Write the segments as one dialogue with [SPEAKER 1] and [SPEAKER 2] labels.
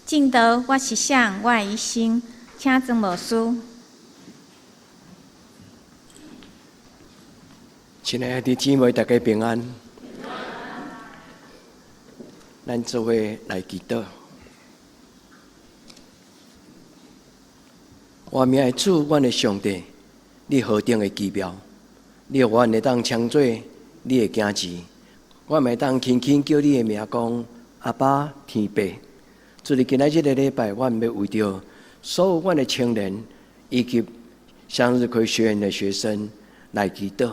[SPEAKER 1] 證道，我是誰？我的一生，請曾牧師。
[SPEAKER 2] 親愛的姊妹，大家平安。咱做伙來祈禱。活命的主，阮的上帝，你何等的奇妙！你予阮會當稱做你的囝兒，阮會當輕輕叫你的名，講阿爸天父。主你今仔這个禮拜，阮欲為著所有阮的青年以及向日葵學院的學生來祈禱，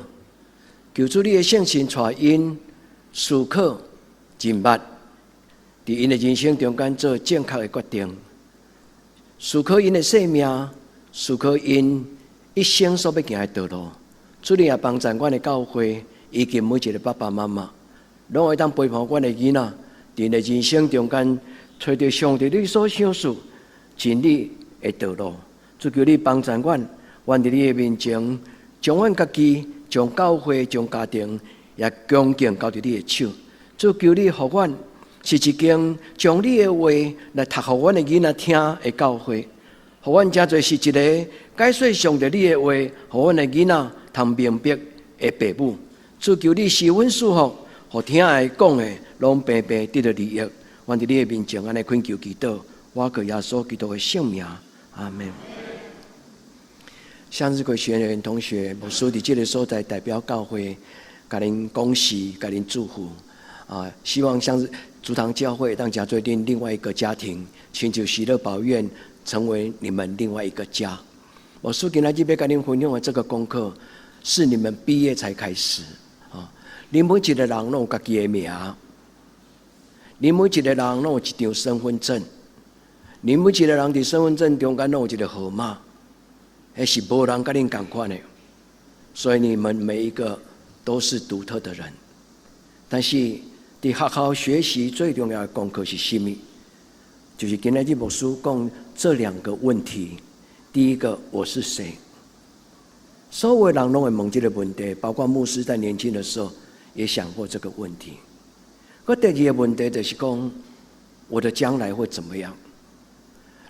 [SPEAKER 2] 求主你的聖神帶𪜶思考認捌，佇𪜶的人生中間做正確的決定，思考𪜶的生命，思考𪜶一生所欲行的道路。主你也幫助阮的教會以及每一个爸爸媽媽，攏會當陪伴阮的囡仔，佇𪜶的人生中間揣著上帝你所賞賜真理的道路。主求你幫助阮，阮佇你的面前，將阮家己、將教會、將家庭，也恭敬交佇你的手。主求你予阮是一間將你的話來讀予阮的囡仔聽的教會，予阮成做是一个解說上帝你的話，予阮的囡仔通明白的爸母。主求你賜阮賜福，予聽的講的攏平平得著利益。阮佇你的面前按呢懇求祈禱，我靠耶穌基督的聖名，阿們。向日葵學院同學，牧師佇這个所在代表教會，共恁恭喜，共恁祝福。啊，希望向竹堂教會當成做恁另外一個家庭，親像喜樂寶院成為你們另外一個家。牧師今仔日欲共恁分享的這個功課，是你們畢業才開始啊！恁每一個人攏有家己的名，恁每一個人攏有一張身份證，恁每一個人佇身份證中間攏有一個號碼，彼是無人佮恁仝款的，所以你們每一個都是獨特的人。但是佇學校學習最重要的功課是啥物？就是今仔日牧師講這兩個問題。第一個，我是誰？所有人攏會問這個問題，包括牧師在年輕的時候也想過這個問題。閣第二個問題就是講，我的將來會怎麼樣？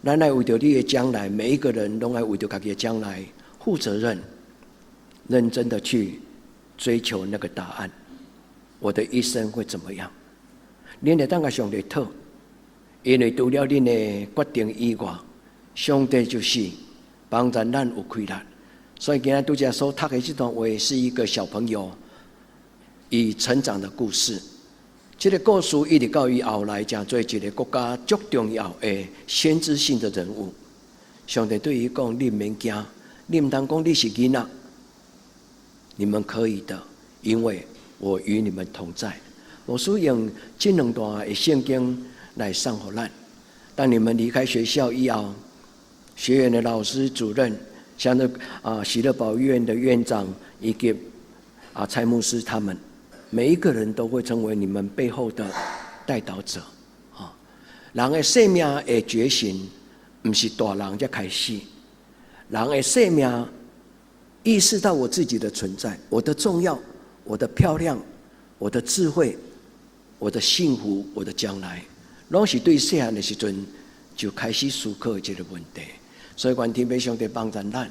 [SPEAKER 2] 咱愛為著你的將來，每一個人攏愛為著家己的將來負責任，認真的去追求那個答案。我的一生會怎麼樣？恁會當共上帝討，因為除了恁的決定以外，上帝就是幫助咱有氣力。所以今仔拄才所讀的這段話，是一個小朋友伊成長的故事。這個故事一直到伊後來，成做一个國家足重要的先知性的人物。上帝對伊講：你毋免驚，你毋通講你是囡仔，你們可以的，因為我與你們同在。牧師用這兩段的聖經來送予咱。當你們離開學校以後，學院的老師、主任，像那喜樂寶院的院長以及蔡牧師他們，每一個人都會成為你們背後的帶導者。啊，人的生命的覺醒，毋是大人才開始。人的生命意識到我自己的存在，我的重要，我的漂亮，我的智慧，我的幸福，我的將來，攏是對細漢的時陣就開始思考這個問題。所以，願天父上帝幫助咱。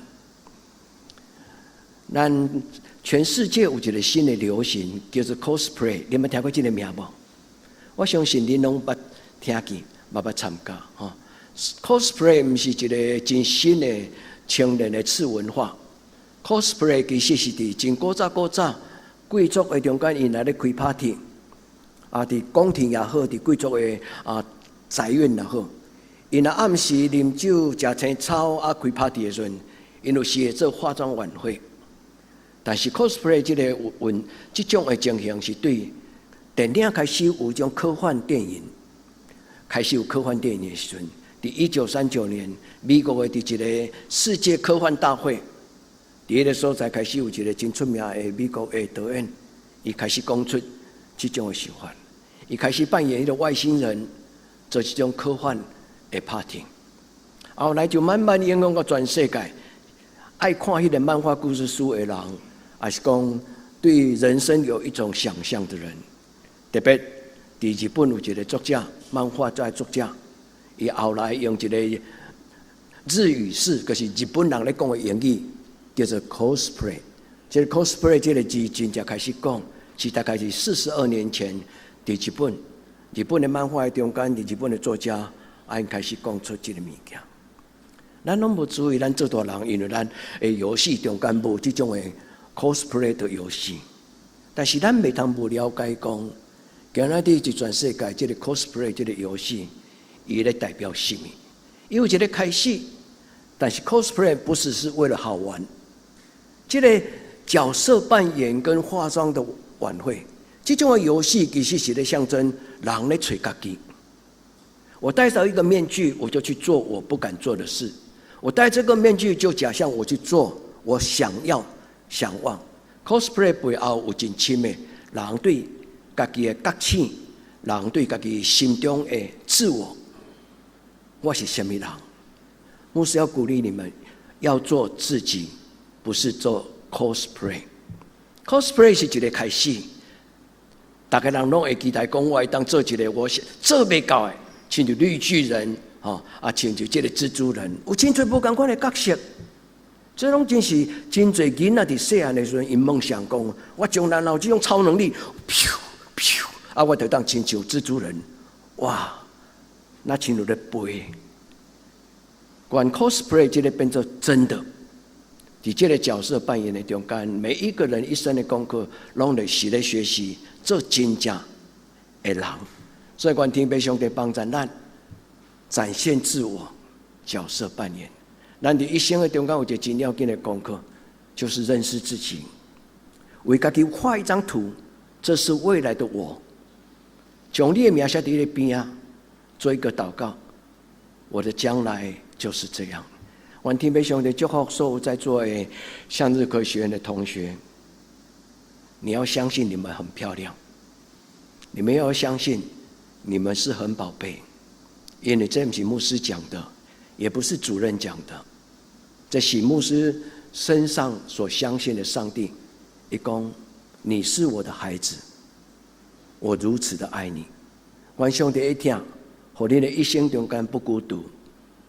[SPEAKER 2] 咱全世界有一個新的流行，叫做 cosplay，你們聽過這個名無？我相信恁攏捌聽見，嘛捌參加吼。cosplay 毋是一個真新的青年的次文化。cosplay 其實是佇真古早古早貴族的中間，𪜶來咧開 party，啊，佇宮廷也好，佇貴族的宅院也好，𪜶若暗時啉酒、食青草啊，開 party 的時陣，𪜶有時會做化妝晚會。但是 cosplay 這个運這種的情形是對電影開始有種科幻電影，開始有科幻電影的時陣，佇1939年，美國的佇一个世界科幻大會，佇彼个所在開始有一个真出名的美國的導演，伊開始講出這種的想法，伊開始扮演一個外星人，做這種科幻的 party，後來就慢慢影響到全世界。愛看彼个漫畫故事書的人，抑是講對人生有一種想象的人，特別佇日本有一個作家，漫畫家作家，伊後來用一個日語式，就是日本人咧講的英語，叫做 cosplay。這個 cosplay 這個字真正開始講，是大概是42年前，佇日本，日本的漫畫中間，佇日本的作家，𪜶開始講出這個物件。咱攏無注意，咱做大人，因為咱的遊戲中間無這種的 cosplay 的遊戲，但是咱袂通無了解講，今仔日佇全世界這個 cosplay 這個遊戲，伊咧代表啥物？有一個開始，但是 cosplay 不是是為了好玩，這個角色扮演跟化妝的晚會，這種的遊戲其實是咧象徵人咧揣家己。我戴上一個面具，我就去做我不敢做的事。我戴這個面具，就假象我去做我想要、想望。cosplay 背後有真深的人對家己的覺醒，人對家己心中的自我，我是啥物人？牧師要鼓勵你們，要做自己，不是做 cosplay。cosplay 是一個開始，逐个人攏會期待講，我會當做一個我是做袂到的，親像綠巨人，吼啊，親像這個蜘蛛人，有真濟無仝款的角色。這攏真是真濟囡仔佇細漢的時陣，𪜶夢想講，我將來若有這種超能力，咻咻，啊，我就當親像蜘蛛人，哇，那親像咧飛。願 cosplay 這個變做真的，佇這個角色扮演的中間，每一個人一生的功課，攏咧是咧學習做真正的人。所以，願天父上帝幫助咱展現自我，角色扮演。咱佇一生的中間有一個真要緊的功課，就是認識自己。為家己畫一張圖，這是未來的我。將你的名寫佇你邊仔，做一個禱告。我的將來就是這樣。願天父上帝祝福所有在座的向日葵學院的同學。你要相信你們很漂亮，你們要相信你們是很寶貝，因為這毋是牧師講的，也不是主任講的，這是牧師身上所相信的上帝。伊講，你是我的孩子，我如此的愛你。願上帝的疼，予你的一生中間不孤獨，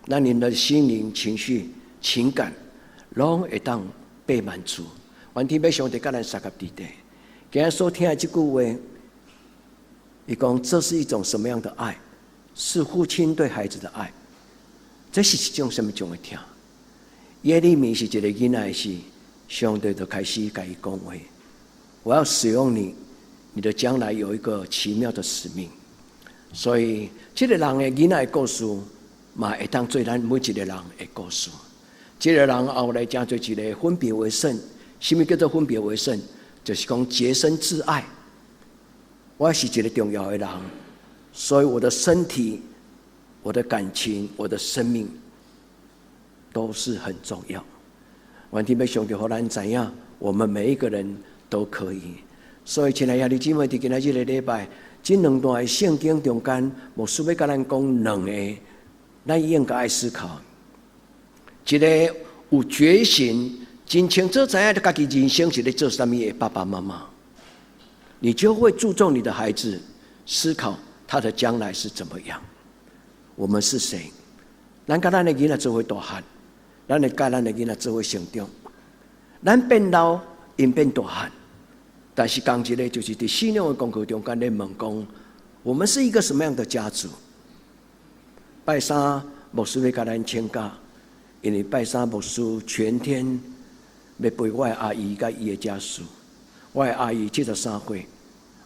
[SPEAKER 2] 讓你的心靈、情緒、情感，攏會當被滿足。願天父上帝佮咱相佮佇底。今日所聽的這句話，伊講這是一種什麼樣的愛？是父親對孩子的愛。這是一種什麼種的疼？耶利米是一個囡仔時，上帝就開始共伊講話：我要使用你，你的將來有一個奇妙的使命。所以，這個人的囡仔的故事，嘛會當做咱每一個人的故事。這個人後來成做一個分別為聖，什麼叫做分別為聖？就是講潔身自愛。我是一個重要的人，所以我的身體、我的感情、我的生命都是很重要。願天父上帝予咱知影，我們每一個人都可以。所以，親愛兄弟姊妹，佇今仔這個禮拜，這兩段的聖經中間，牧師欲共咱講兩個，咱應該愛思考。一個有覺醒、真清楚知影家己人生是咧做啥物的爸爸媽媽，你就會注重你的孩子，思考他的將來是怎麼樣。我們是誰？咱佮咱的囡仔做伙大漢，咱會佮咱的囡仔做伙成長。咱變老，𪜶變大漢。但是仝一個就是佇信仰的功課中間咧問講，我們是一個什麼樣的家族？拜三牧師欲共咱請假，因為拜三牧師全天欲陪我的阿姨佮伊的家屬。我的阿姨73歲，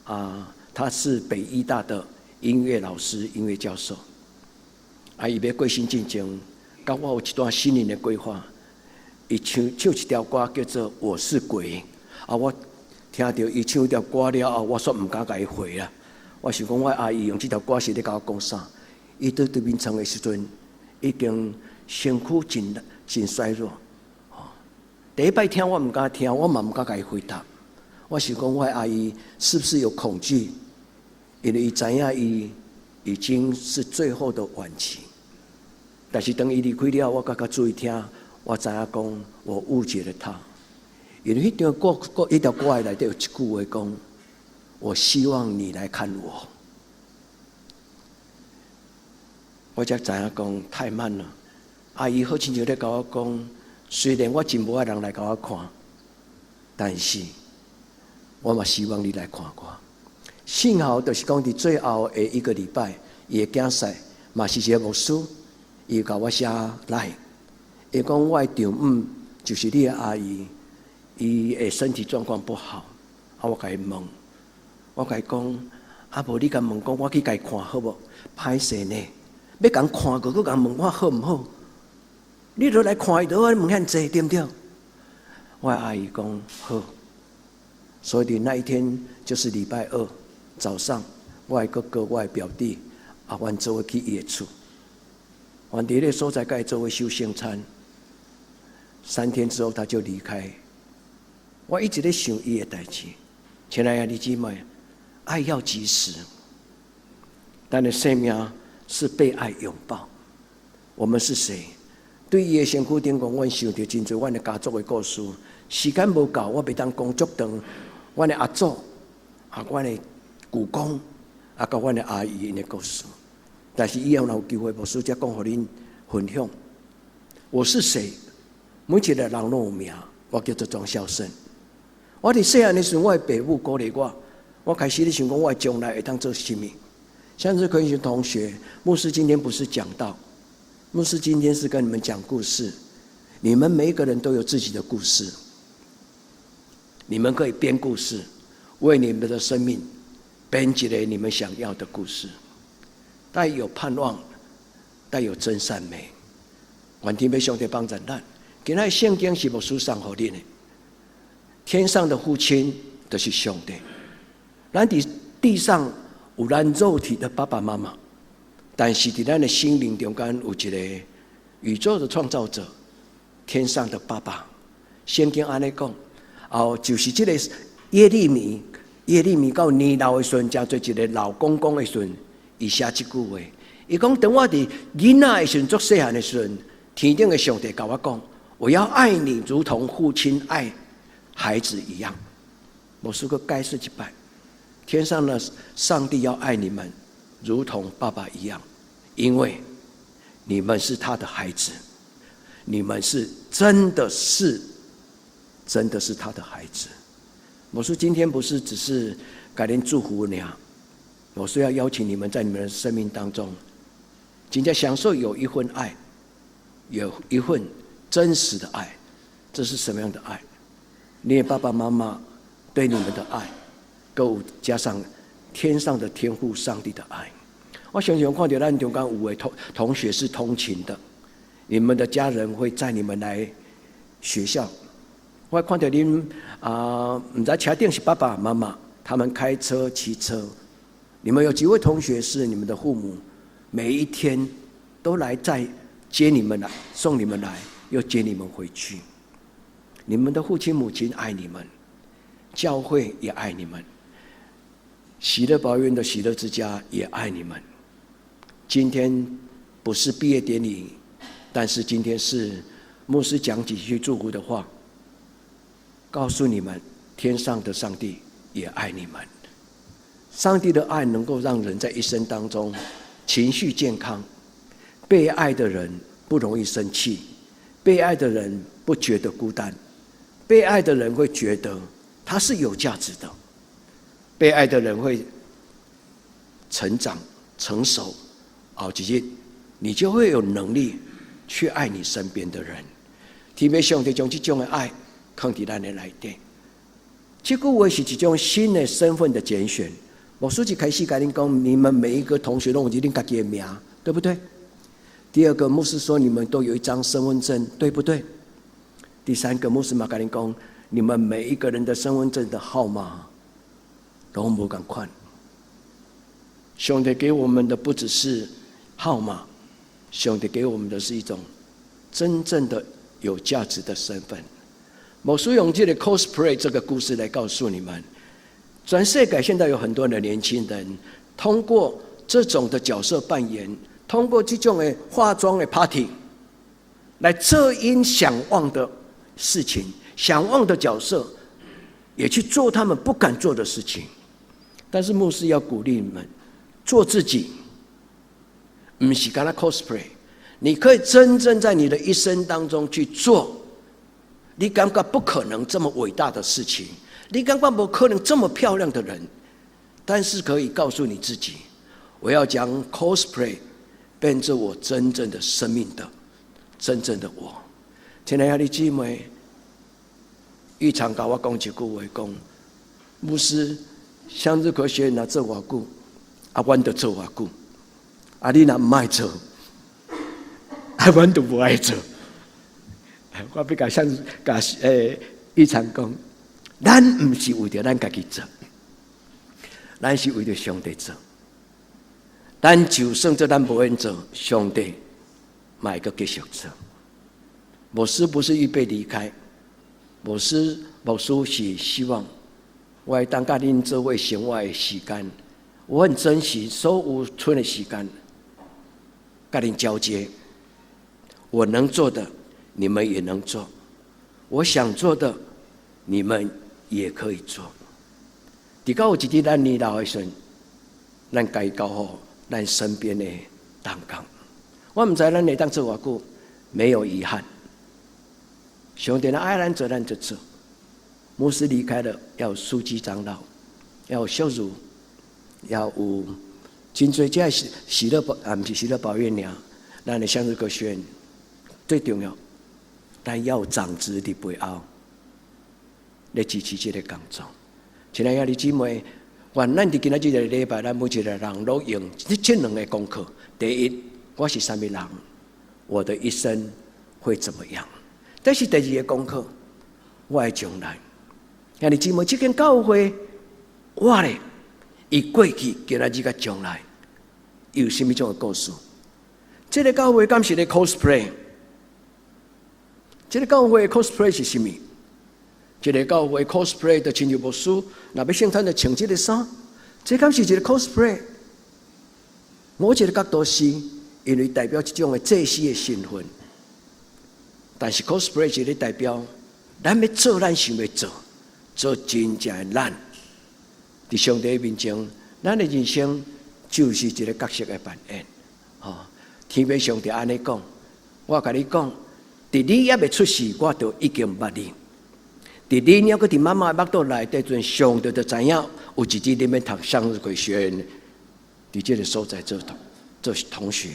[SPEAKER 2] 啊，她是北醫大的音樂老師、音樂教授。啊，伊欲過身進前，佮我有一段心靈的對話。伊唱唱一條歌叫做《我是鬼》，啊，我聽著伊唱這條歌了後，我煞毋敢共伊回啊。我想講，我阿姨用這條歌是咧共我講啥？伊佇對眠床的時陣，已經身軀真真衰弱。第一擺聽我毋敢聽，我嘛毋敢共伊回答。我想講，我阿姨是不是有恐懼？因為伊知影伊已經是最後的晚期。但是當伊離開了，我較較注意聽，我知影講我誤解了他。因為彼條歌歌，彼條歌內底有一句話講：我希望你來看我。我才知影講太慢了。阿姨好親像咧共我講，雖然我真無愛人來共我看，但是我嘛希望你來看我。幸好就是講佇最後的一個禮拜，伊的囝婿嘛是一個牧師，伊共我寫 LINE，伊講我的丈母就是你的阿姨，伊的身體狀況不好，啊，我共伊問，我共伊講，啊無你共問講，我去共伊看好無？歹勢呢，欲共看過，閣共問我好毋好？你都來看伊就好，你問遐濟對毋對？我阿姨講好，所以那一天就是禮拜二早上，我的哥哥、我的表弟啊，阮做伙去伊的厝，阮佇彼個所在共伊做伙守聖餐。3天之後，他就離開。我一直咧想伊的代誌，親愛的弟姊妹，愛要及時，咱的生命是被愛擁抱。我們是誰？對伊的身軀頂講，阮想著真濟阮的家族的故事。時間無夠，我袂當講足長。阮的阿祖、啊，阮的舅公、啊，佮阮的阿姨𪜶的故事。但是以後若有機會，牧師才講予恁分享。我是誰？每一個人攏有名，我叫做莊孝勝。我佇細漢的時陣，我的爸母鼓勵我，我開始咧想講，我將來會當做啥物？向日葵同學，牧師今天不是講道，牧師今天是跟你們講故事。你們每一個人都有自己的故事，你們可以編故事，為你們的生命編一個你們想要的故事，帶有盼望，帶有真善美。願天父上帝幫助咱。今仔聖經是牧師送予恁的，天上的父親就是上帝。咱佇地上有咱肉體的爸爸媽媽，但是佇咱的心靈中間有一個宇宙的創造者，天上的爸爸。聖經按呢講，哦，就是這個耶利米，耶利米到年老的時陣，成做一個老公公的時陣，伊寫這句話，伊講當我佇囡仔的時陣，足細漢的時陣，天頂的上帝共我講，我要愛你，如同父親愛孩子一樣。牧師閣解釋一擺，天上的上帝要愛你們，如同爸爸一樣，因為你們是他的孩子，你們是真的是，真的是他的孩子。牧師今天不是只是共恁祝福你啊，我是要邀請你們在你們的生命當中，真正享受有一份愛，有一份真實的愛。這是什麼樣的愛？你的爸爸媽媽對你們的愛，閣加上天上的天父上帝的愛。我常常看著咱中間有的同學是通勤的，你們的家人會載你們來學校。我看著恁啊，毋知車頂是爸爸媽媽，他們開車、騎車。你們有幾位同學是你們的父母，每一天都來載接你們來，送你們來，又接你們回去。你們的父親母親愛你們，教會也愛你們，喜樂保育院的喜樂之家也愛你們。今天不是畢業典禮，但是今天是牧師講幾句祝福的話，告訴你們，天上的上帝也愛你們。上帝的愛能夠讓人在一生當中情緒健康，被愛的人不容易生氣，被愛的人不覺得孤單，被愛的人會覺得他是有價值的，被愛的人會成長成熟，後一日你就會有能力去愛你身邊的人。天父上帝將這種的愛放佇咱的內底，這句話是一種新的身份的揀選。牧師一開始共恁講，你們每一個同學攏有恁家己的名，對不對？第二個，牧師說你們都有一張身份證，對不對？第三個，牧師嘛共恁講，你們每一個人的身份證的號碼攏無仝款。上帝給我們的不只是號碼，上帝給我們的是一種真正的有價值的身份。牧師用這個 cosplay 這個故事來告訴你們，全世界現在有很多的年輕人，通過這種的角色扮演，通過這種的化妝的 party，來做𪜶想望的事情，想望的角色，也去做他們不敢做的事情。但是牧師要鼓勵你們做自己，毋是干焦 cosplay，你可以真正在你的一生當中去做，你感覺不可能這麼偉大的事情，你感覺不可能這麼漂亮的人，但是可以告訴你自己，我要將 cosplay 變成我真正的生命的真正的我。親愛的姊妹，伊常共我講一句話，講牧師向日葵學院若做偌久，啊，阮就做偌久。啊，你若毋愛做，啊，阮就無愛做。我欲共向共伊常講，咱毋是為著咱家己做，咱是為著上帝做。咱就算做咱無閒做，上帝嘛會閣繼續做。牧師不是預備離開，牧師是希望我會當佮恁做伙生活的時間，我很珍惜所有賰的時間，佮恁交接。我能做的，你們也能做；我想做的，你們也可以做。直到有一日咱年老的時陣，咱該交予咱身邊的同工。我毋知咱會當做偌久，沒有遺憾。上帝若愛咱做，咱就做。牧師離開了，要有書記長老，要有秀如，要有真濟這喜樂寶啊，毋是喜樂寶院爾，咱的向日葵學院最重要，但要有長執佇背後來支持這個工作。親愛的姊妹，願咱佇今仔這個禮拜，咱每一個人攏用這兩個功課。第一，我是啥物人？我的一生會怎麼樣？這是第二個功課，我的將來。兄弟姊妹，這間教會，我咧，伊過去、今仔日佮將來，有啥物種的故事？這個教會敢是咧 cosplay？這個教會 cosplay 是啥物？這個教會 cosplay 就親像牧師，若欲聖誕就穿這個衫，這敢是一個 cosplay？某一個角度是，因為代表這種的祭司的身份，但是 cosplay 是咧代表，咱欲做咱想欲做，做真正的咱。佇上帝面前，咱的人生就是一個角色的扮演。吼，天父上帝按呢講，我共你講，佇你猶未出世，我就已經捌你。佇你猶閣佇媽媽的腹肚內底陣，上帝就知影有一日你欲讀向日葵學院，佇這個所在做同學。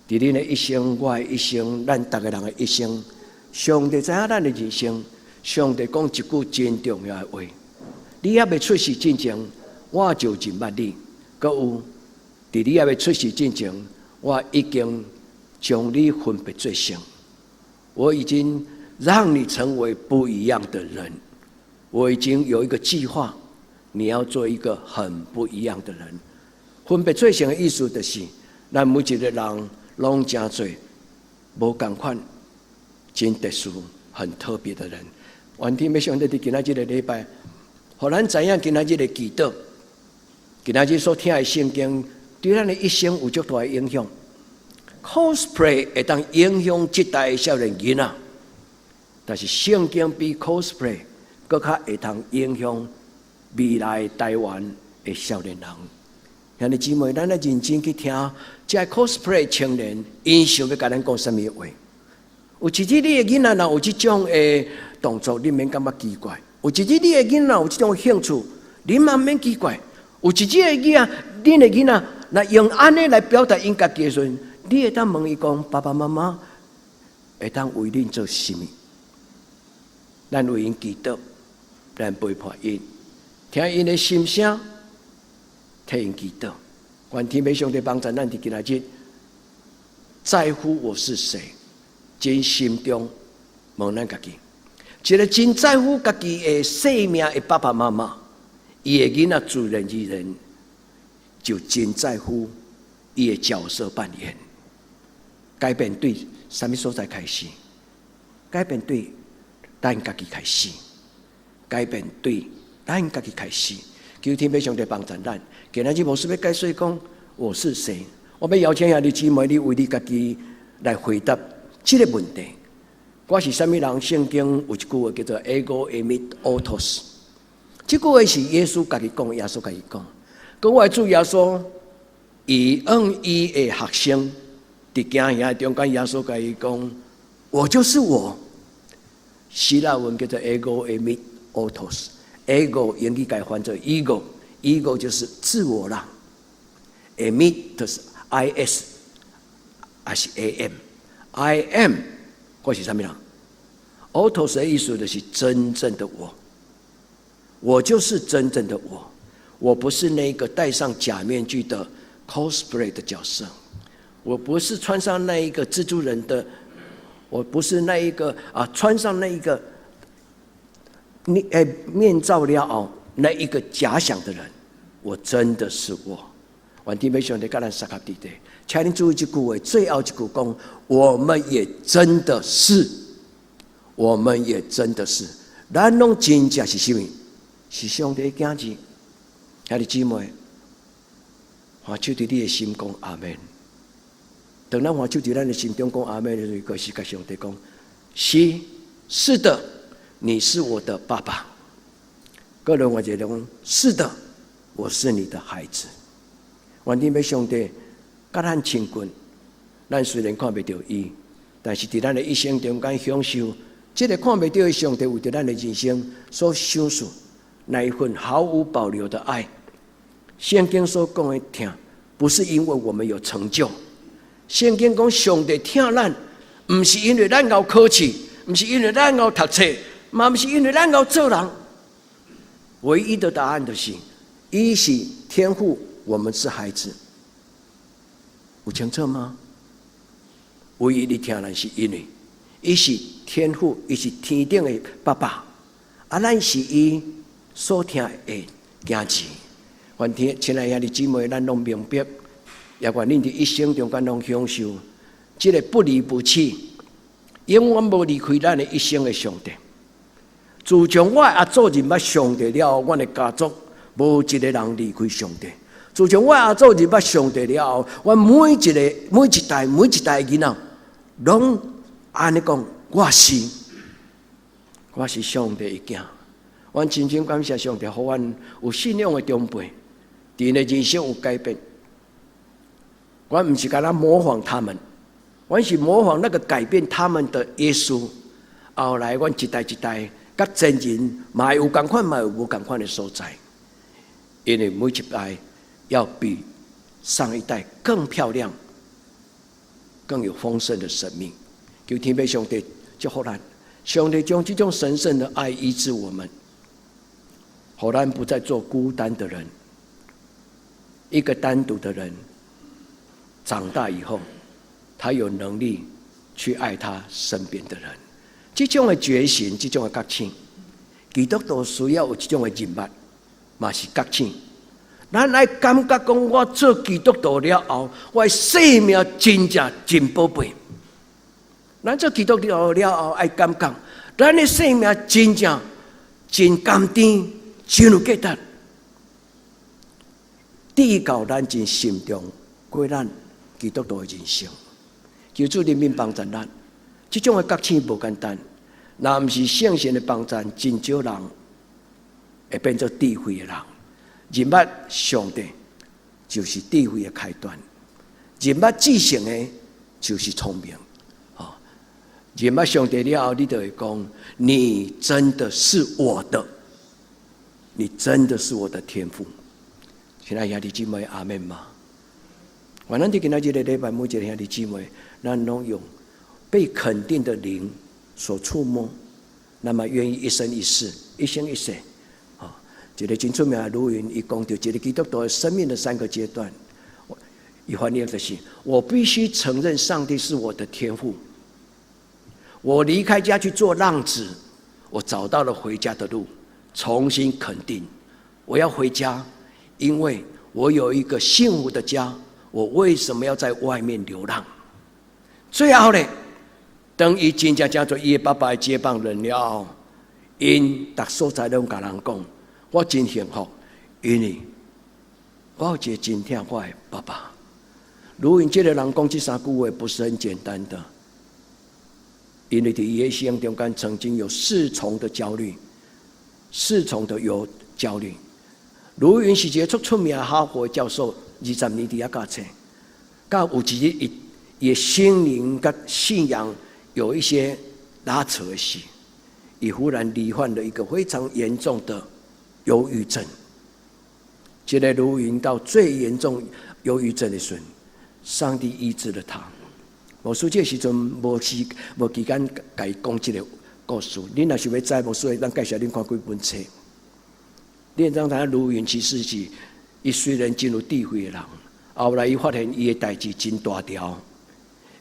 [SPEAKER 2] 佇恁的一生，我的一生，咱逐个人的一生，上帝知影咱的人生。上帝講一句真重要的話：你猶未出世之前，我就認捌你。閣有，佇你猶未出世之前，我已經將你分別做聖。我已經讓你成為不一樣的人。我已經有一個計劃，你要做一個很不一樣的人。分別做聖的意思就是，咱每一個人攏成做無仝款、真特殊、很特別的人。願天父上帝佇今仔這個禮拜，予咱知影今仔日的祈禱，今仔日所聽的聖經，對咱的一生有足大的影響。Cosplay 會當影響這代的少年囡仔，但是聖經比 cosplay 閣較會通影響未來台灣的少年人。兄弟姊妹，咱來認真去聽，這個 cosplay 青年，𪜶想欲共咱講啥物話？有一日你的囡仔若有這種的動作，你免感覺奇怪；有一日你的囡仔有這種興趣，你嘛免奇怪。有一日的囡仔，恁的囡仔若用按呢來表達𪜶家己的時陣，你會當問伊講：爸爸媽媽會當為恁做啥物？咱為𪜶祈禱，咱陪伴𪜶，聽𪜶的心聲，替𪜶祈禱。願天父上帝幫助咱佇今仔日在乎我是誰，真心中問咱家己，一個真在乎家己的性命的爸爸媽媽，伊的囡仔自然而然就真在乎伊的角色扮演。改變對啥物所在開始？改變對咱家己開始。改變對咱家己開始。求天父上帝幫助咱。今仔日牧師欲解說講我是誰？我欲邀請兄弟姊妹，你為你家己來回答這個問題。我是啥物人？聖經有一句話叫做 “ego eimi autos”。這句話是耶穌家己講，耶穌家己講。閣我的主耶穌伊向伊的學生佇行營中間，耶穌共伊講：我就是我。希臘文叫做 ego eimi autos，ego 英語改翻做 ego，ego 就是自我啦。eimi 就是 I S，還是 A M？I am，我是啥物人？autos 的意思就是真正的我，我就是真正的我，我不是那個戴上假面具的 cosplay 的角色，我不是穿上那一個蜘蛛人的，我不是那一個啊，穿上那一個面罩了後那一個假想的人，我真的是我。願天父上帝佮咱相佮佇咧，請恁注意這句話，最後一句講，我們也真的是，我們也真的是，咱攏真正是啥物？是上帝的囝兒，兄弟姊妹，還手佇你的心講阿門。當咱還手佇咱的心中講阿門的時候，就是共上帝講，是，是的，你是我的爸爸。個人我覺得講，是的，我是你的孩子。願天父上帝佮咱親近，咱雖然看袂著伊，但是佇咱的一生中間享受這个看袂著的上帝為著咱的人生所賞賜那一份毫無保留的愛。聖經所講的疼，不是因為我們有成就。聖經講上帝疼咱，毋是因為咱𠢕考試，毋是因為咱𠢕讀冊，嘛毋是因為咱𠢕做人。唯一的答案就是，伊是天父，我們是孩子。有清楚嗎？唯一的疼咱是因為，伊是天父，伊是天頂的爸爸，啊，咱是伊所疼的囝兒。願天親愛兄弟姊妹，咱攏明白，也願恁佇一生中間攏享受這个不離不棄、永遠無離開咱的一生的上帝。自從我阿祖認捌上帝了後，阮的家族無一个人離開上帝。自從我阿祖認捌上帝了後，阮每一个、每一代、每一代囡仔，攏按呢講，我是上帝的囝。阮真正感謝上帝，予阮有信仰的長輩，佇𪜶的人生有改變。阮毋是干焦模仿他們，阮是模仿那個改變他們的耶穌。後來，阮一代一代，佮前人嘛會有仝款，嘛有無仝款的所在。因為每一代要比上一代更漂亮、更有豐盛的生命。求天父上帝祝福咱，上帝將這種神聖的愛醫治我們，予咱不再做孤單的人。一個單獨的人長大以後，他有能力去愛他身邊的人。這種的覺醒，這種的覺醒，基督徒需要有這種的認捌，嘛是覺醒。咱愛感覺講，我做基督徒了後，我的生命真正真寶貝。咱做基督徒了後，愛感覺，咱的生命真正真甘甜，真有價值。直到咱真慎重過咱基督徒的人生，求主憐憫幫助咱。這種的覺醒無簡單，若毋是聖神的幫助，真少人會變做智慧的人。認捌上帝就是智慧的開端，認捌至聖的，就是聰明。哦，認捌上帝了後，你就會講：你真的是我的，你真的是我的天父。親愛兄弟姊妹，阿們嗎？願咱佇今仔這個禮拜，每一個兄弟姊妹，咱攏用被肯定的靈所觸摸，那麼願意一生一世，一生一世。啊，一個真出名的盧雲，伊講著一個基督徒生命的三個階段。伊翻譯就是：我必須承認上帝是我的天父。我離開家去做浪子，我找到了回家的路，重新肯定我要回家，因為我有一個幸福的家。我為什麼要在外面流浪？最後呢，當伊真正成做伊的爸爸的接棒人了後，𪜶逐所在攏共人講，我真幸福，因為我有一個真疼我的爸爸。盧雲這個人講這三句話不是很簡單的，因為佇伊的一生中間曾經有四重的焦慮，四重的有焦慮。盧雲是一個出出名的哈佛教授， 20年佇遐教冊，到有一日伊伊的心靈佮信仰有一些拉扯的時，伊忽然罹患了一個非常嚴重的憂鬱症。這个盧雲到最嚴重憂鬱症的時陣，上帝醫治了他。牧師這個時陣無時無時間共伊講這個故事。恁若想欲知，牧師會當介紹恁看幾本冊。你會當知影盧雲其實是，伊雖然真有智慧的人，後來伊發現伊的代誌真大條。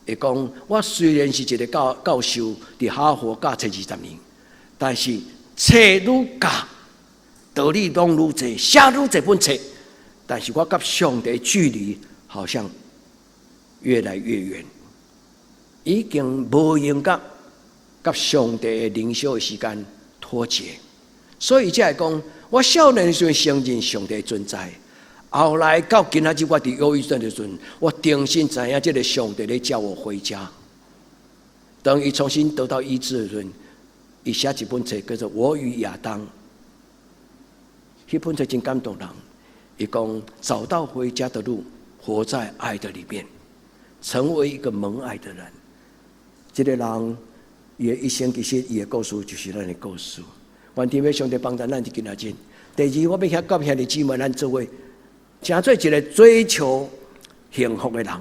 [SPEAKER 2] 會講我雖然是一個教教授，佇哈佛教冊20年，但是冊愈教，道理攏愈濟，寫愈濟本冊，但是我佮上帝距離好像越來越遠，已經無閒佮佮上帝的靈修的時間脫節，所以才會講，我少年的時陣承認上帝存在，後來到今仔日我佇憂鬱症的時陣，我重新知影這个上帝咧叫我回家。當伊重新得到醫治的時陣，伊寫一本冊叫做《我與亞當》，彼本冊真感動人。伊講找到回家的路，活在愛的裡面，成為一個蒙愛的人。這个人伊的一生其實伊的故事就是咱的故事。願天父上帝幫助咱佇今仔日。第二，我欲遐佮兄弟姊妹咱做伙，成做一个追求幸福的人。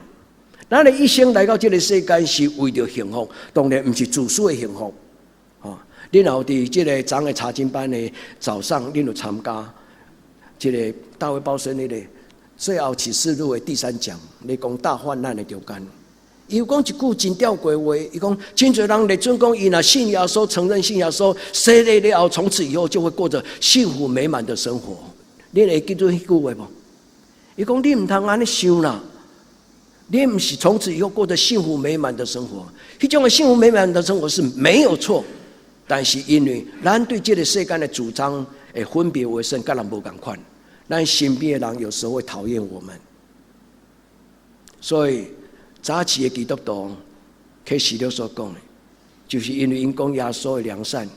[SPEAKER 2] 咱的一生來到這个世間是為著幸福，當然毋是自私的幸福。吼，恁若有佇這个昨的查經班的早上，恁有參加這个大衛鮑森那个最後啟示錄的第三講，咧講大患難的中間，伊有講一句真吊詭話，伊講真濟人咧準講，伊若信耶穌，承認信耶穌，洗禮了後，從此以後就會過着幸福美滿的生活。你會記住彼句話無？伊講你毋通按呢想啦，你毋是從此以後過着幸福美滿的生活，彼種的幸福美滿的生活是沒有錯，但是因為咱對這个世間的主張會分別為聖，佮人無仝款，咱身邊的人有時候會討厭我們，所以早期的基督徒，啟示錄所講的，就是因為𪜶講耶穌的良善，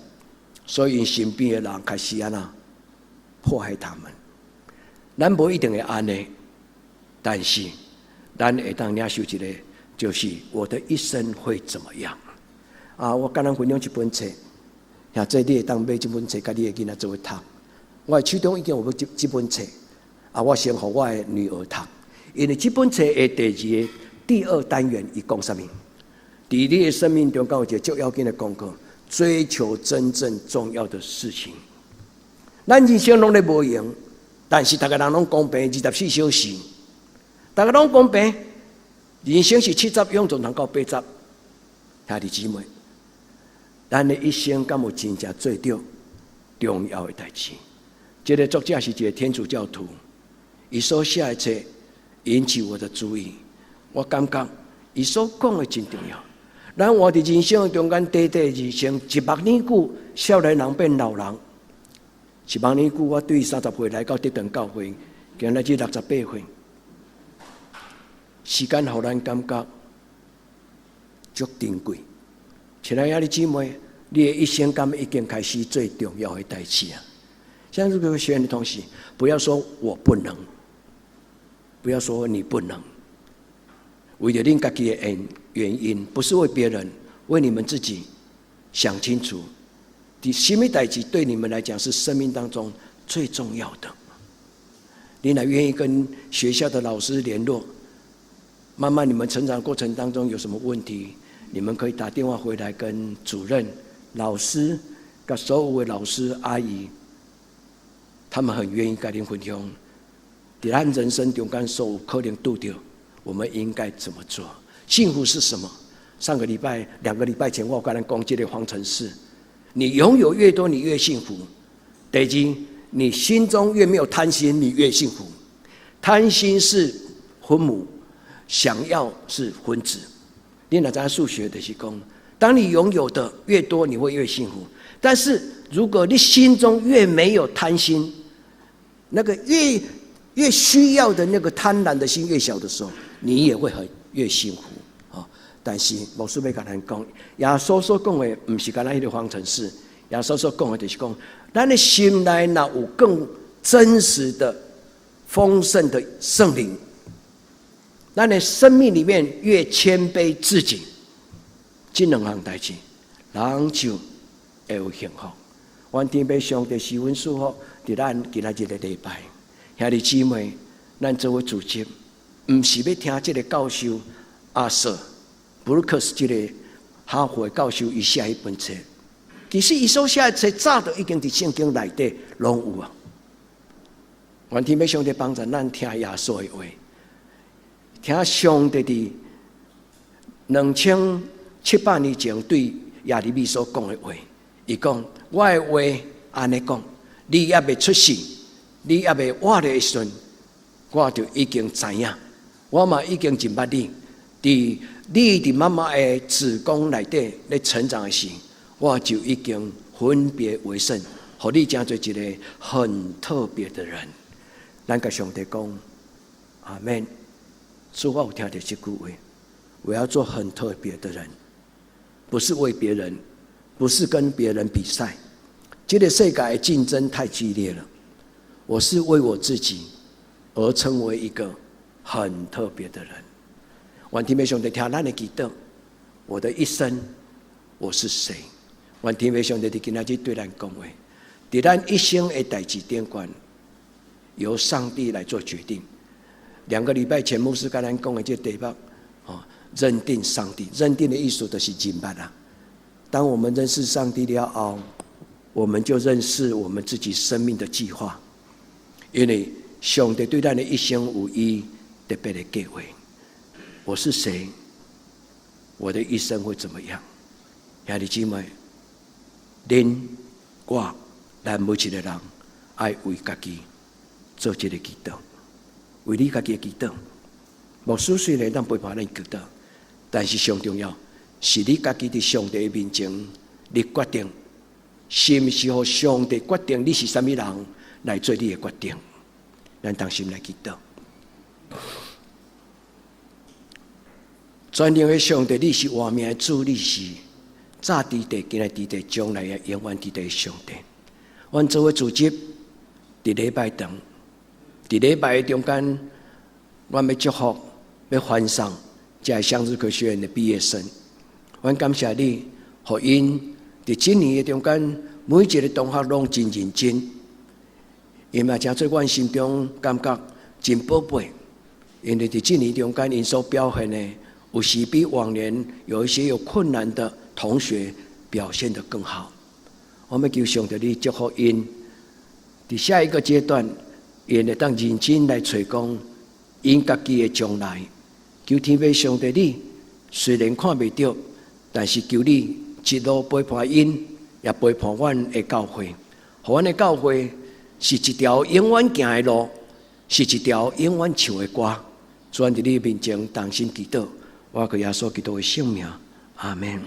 [SPEAKER 2] 所以𪜶身邊的人開始按怎迫害他們。咱無一定會按呢，但是咱會當領受一个，就是我的一生會怎麼樣？啊，我共咱分享一本冊，或者你會當買這本冊，佮你的囡仔做伙讀。我的手中已經有買這這本冊，啊，我先予我的女兒讀，因為這本冊的第二個第二單元，伊講啥物？佇你的生命中，敢有一个足要緊的功課，追求真正重要的事情。咱人生攏咧無閒，但是逐个人攏公平，24小時，逐个攏公平。人生是70，勇壯通到80。兄弟姊妹，咱的一生敢有真正做著重要的代誌？這个作者是一个天主教徒，伊所寫的冊引起我的注意。我感覺伊所講的真重要。咱活佇人生中間，短短人生一目爾久，少年人變老人。一目爾久，我對30歲來到德堂教會，今仔日68歲。時間予咱感覺足珍貴。親愛的姊妹，你的一生敢已經開始做重要的代誌啊！像這個學員的同學，不要說我不能，不要說你不能，為著恁家己的原因，不是為別人，為你們自己想清楚，啥物代誌對你們來講是生命當中最重要的。你若願意跟學校的老師聯絡，慢慢你們成長過程當中有什麼問題，你們可以打電話回來跟主任、老師、佮所有的老師阿姨，他們很願意佮恁分享。佇咱人生中間所有可能拄著，我們應該怎麼做？幸福是什麼？上個禮拜、2個禮拜前，我共恁講這個方程式：你擁有越多，你越幸福。第二，你心中越沒有貪心，你越幸福。貪心是分母，想要是分子。你若知影數學就是講，當你擁有的越多，你會越幸福。但是如果你心中越沒有貪心，那個越需要的那個貪婪的心越小的時候，你也會很越幸福啊。但是牧師欲共咱講，耶穌所講的毋是干焦彼个方程式，耶穌所講的就是講，咱的心內若有更真實的豐盛的聖靈，咱的生命裡面越謙卑自己，這兩項代誌，人就會有幸福。願天父上帝賜恩祝福，佇咱今仔日的禮拜，兄弟姊妹，咱做伙聚集，毋是欲聽這个教授阿瑟布魯克斯這个哈佛教授伊寫彼本冊。其實伊所寫的冊早就已經佇聖經內底攏有啊。願天父上帝幫助咱聽耶穌的話，聽上帝佇2700年前對耶利米所講的話。伊講：我的話按呢講，你猶未出世，你猶未活的時陣，我就已經知影，我嘛已經認捌你。佇你佇媽媽的子宮內底咧成長的時，我就已經分別為聖，予你成做一个很特別的人。咱共上帝講，阿們。主，我有聽著這句話，我要做很特別的人，不是為別人，不是跟別人比賽。這个世界的競爭太激烈了，我是為我自己而成為一個很特別的人。願天父上帝聽咱的祈禱，我的一生我是誰？願天父上帝佇今仔日對咱講話，佇咱一生的代誌頂懸，由上帝來做決定。2個禮拜前，牧師共咱講的這個題目，哦，認定上帝，認定的意思就是認捌啊。當我們認識上帝了後，我們就認識我們自己生命的計劃，因為上帝對咱的一生有伊特別的計劃。我是誰？我的一生會怎麼樣？兄弟姊妹，恁我咱每一个人愛為家己做這个祈禱，為你家己的祈禱。牧師雖然當陪伴咱祈禱，但是上重要是你家己佇上帝面前，你決定是毋是予上帝決定你是啥物人來做你的決定。咱同心來祈禱。全能的上帝，你是活命的主，你是早佇地、今日佇地、將來也永遠佇地的上帝。阮做伙聚集佇禮拜堂，佇禮拜的中間，阮欲祝福，欲歡送這个向日葵學院的畢業生。阮感謝你，予𪜶佇這年的中間，每一个同學攏真認真，𪜶嘛成做阮心中感覺真寶貝，因為佇這年中間，𪜶所表現的，有時比往年有一些有困難的同學表現得更好。我們求上帝你祝福𪜶，佇下一個階段，𪜶會當認真來揣講𪜶家己的將來。求天父上帝你雖然看袂著，但是求你一路陪伴𪜶，也陪伴阮的教會，予阮的教會是一條永遠行的路，是一條永遠唱的歌。主，阮佇你面前同心祈禱，我靠耶穌基督的聖名，阿們。